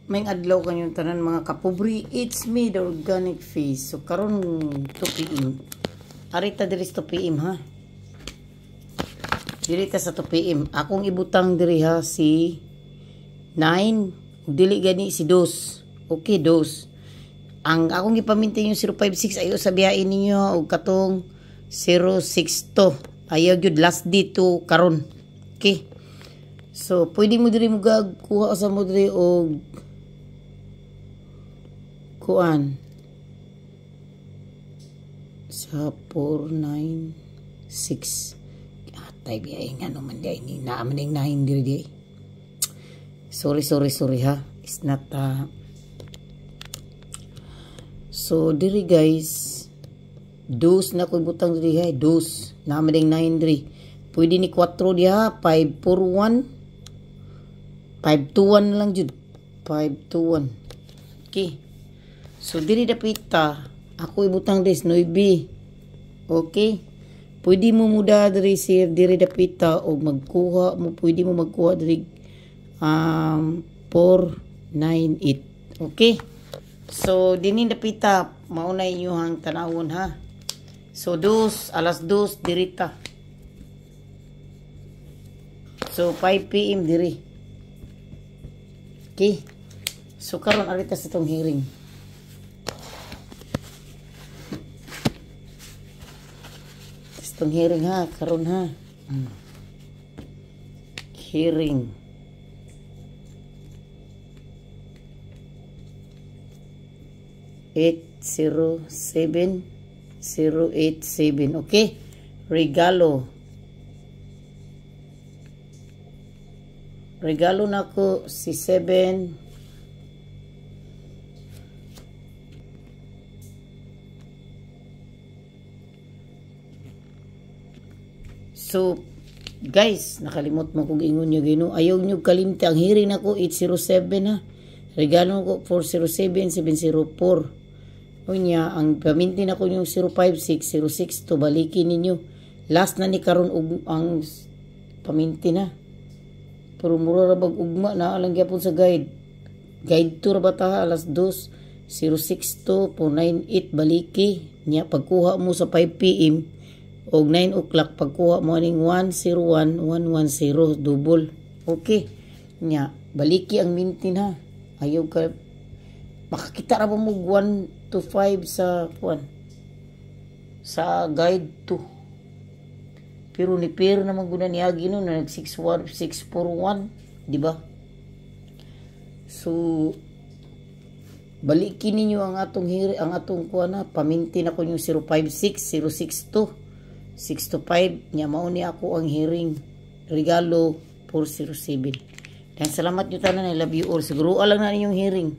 May adlaw kanyong tanan mga kapubri. It's me, the organic face. So karon 2 PM. Arita diri sa 2 PM ha. Diri ta sa 2 PM. Akong ibutang diri ha si 9, dili gani si 2. Okay, 2. Ang akong gipamintin yung 056 ayo sa biyain ninyo og katong 062. Ayaw gyud last day to karon. Okay. So pwede mo diri mo kuha sa mo diri og kuan sa 496. Atay biya nga no man di ni naa man 9 diri di. Sorry, sorry, sorry ha. It's not so diri guys, dos na ko butang diri ha, dos naa man 9 diri. Pwede ni 4 diha, 541 521 lang jud. 521. Okay. So diri dapita ako ibutang des 9. Okay. Pwede mo muda diri sir diri dapita og magkuha mo, pwede mo magkuha diri 498. Okay. So dinhi dapita mauna inyohang tanawon ha. So dos alas 2 diri ta. So 5 PM diri. Okay. So karon arita sa tong hearing. Itong hearing ha, karon ha. Hearing. 807 087. Okay. Regalo. Regalo na ko si 7. So guys, nakalimot mo kung ingon nyo gino. Ayaw nyo kalimti. Ang hearing nako 807 ha. Regalo ko 407 704. Unya, ang pamintin ako yung 056 062, balikin ninyo. Last na ni karon og ang pamintin ha. Pero mura ra bag ugma na alang gyapon sa guide. Guide tour ba ta alas 2 062 498 baliki nya pagkuha mo sa 5 PM og 9 o'clock pagkuha mo aning 101 110 double. Okay. Nya baliki ang mintin ha. Ayaw ka makakita ra ba mo 1 to 5 sa kuan sa guide 2. Pero ni pair naman guna niagi no na nag 61 641, di ba? So balikin ninyo ang atong hiri, ang atong kuan na pamintin ako yung 056 062 625 nya mao ni ako ang hearing regalo 407. Dan salamat nyo tanan, I love you all. Siguro lang na ninyong hearing.